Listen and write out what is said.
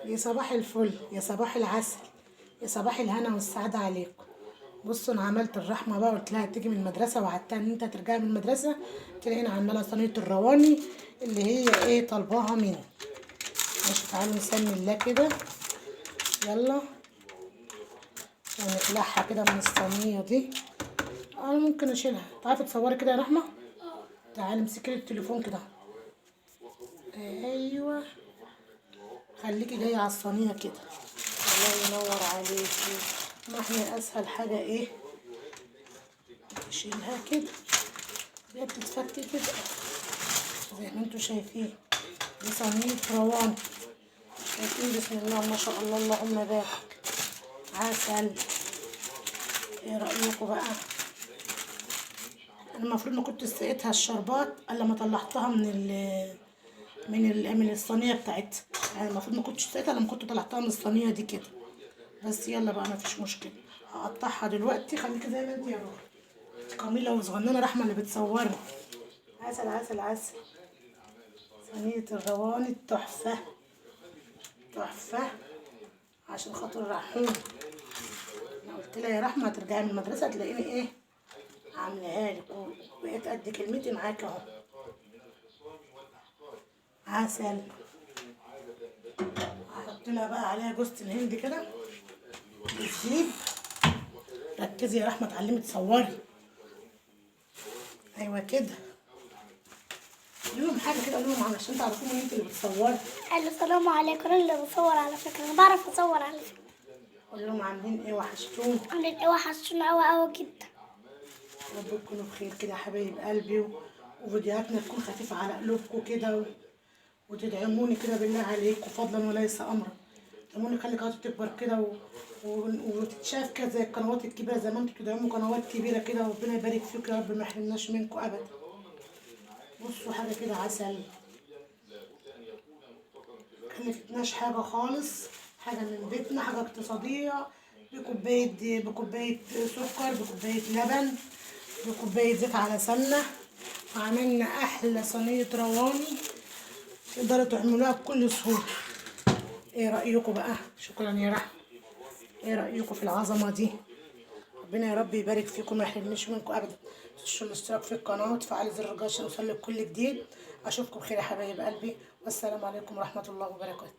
يا صباح الفل، يا صباح العسل، يا صباح الهنا والسعادة عليكم. بصوا انا عملت الرحمة بقى، قلت لها تيجي من المدرسة، وعدتها ان انت هترجعي من المدرسة تلاقيني عمالة صينية الرواني اللي هي ايه طالباها مني. ماشي، تعالوا نسمي الله كده، يلا ونقلعها كده من الصينية دي. انا ممكن اشيلها. تعرفي تصوري كده يا رحمة؟ تعالي امسكي لي التليفون كده. ايوه خليكي جاية على الصينية كده. الله ينور عليكي. ما احنا اسهل حاجة ايه، نشيلها كده، هي بتتفك كده زي ما انتوا شايفين. دي صينية رواني، شايفين؟ بسم الله ما شاء الله، اللهم بارك، عسل. ايه رأيكم بقى؟ انا المفروض ما كنت سقيتها الشربات الا ما طلعتها من الصينية بتاعتها، يعني المفروض ما كنتش سقيتها لما كنت طلعتها من الصينية دي كده، بس يلا بقى ما فيش مشكلة. هقطعها دلوقتي. خليكي زي ما انت يا روحي، قميله وصغننه رحمه اللي بتصورني. عسل عسل عسل. صينية الرواني التحفة تحفة، عشان خاطر رحوم. انا قلت لها يا رحمه هترجعي من المدرسة تلاقيني ايه عاملاها لك، وبقيت قد كلمتي معاك اهو. عسل. هحط لها بقى عليها جوزة الهند كده بالزيت. ركزي يا رحمه، اتعلمي تصوري. ايوه كده، قولي لهم حاجة كده، قولي لهم علشان تعرفوهم ان انت اللي بتصوري. السلام عليكم. انا اللي بصور على فكرة، انا بعرف اصور على فكرة. قولي لهم عاملين ايه، وحشتوني. عاملين ايه؟ وحشتونا قوي قوي جدا. رب تكونوا بخير كده يا حبايب قلبي، وفيديوهاتنا تكون خفيفة على قلوبكم كده، وتدعموني كده بالله عليكم فضلا وليس امرا. دعموني، خلي قناتي تكبر كده وتتشاف كده زي القنوات الكبيرة، زي ما انتوا بتدعموا قنوات كبيرة كده. وربنا يبارك فيكم يا رب، ما يحرمناش منكم ابدا. بصوا حاجة كده عسل، مكلفتناش حاجة خالص، حاجة من بيتنا، حاجة اقتصادية، بكوبايه سكر، بكوبايه لبن، بكوبايه زيت على سمنه، وعملنا احلى صينية رواني تقدروا تعملوها بكل سهولة. ايه رايكم بقى؟ شكرا يا رحمه. ايه رايكم في العظمة دي؟ ربنا يا رب يبارك فيكم، ما يحرمنيش منكم ابدا. متنسوش الاشتراك في القناة وتفعلوا زر الجرس عشان يوصلك كل جديد. اشوفكم بخير يا حبايب قلبي، والسلام عليكم ورحمة الله وبركاته.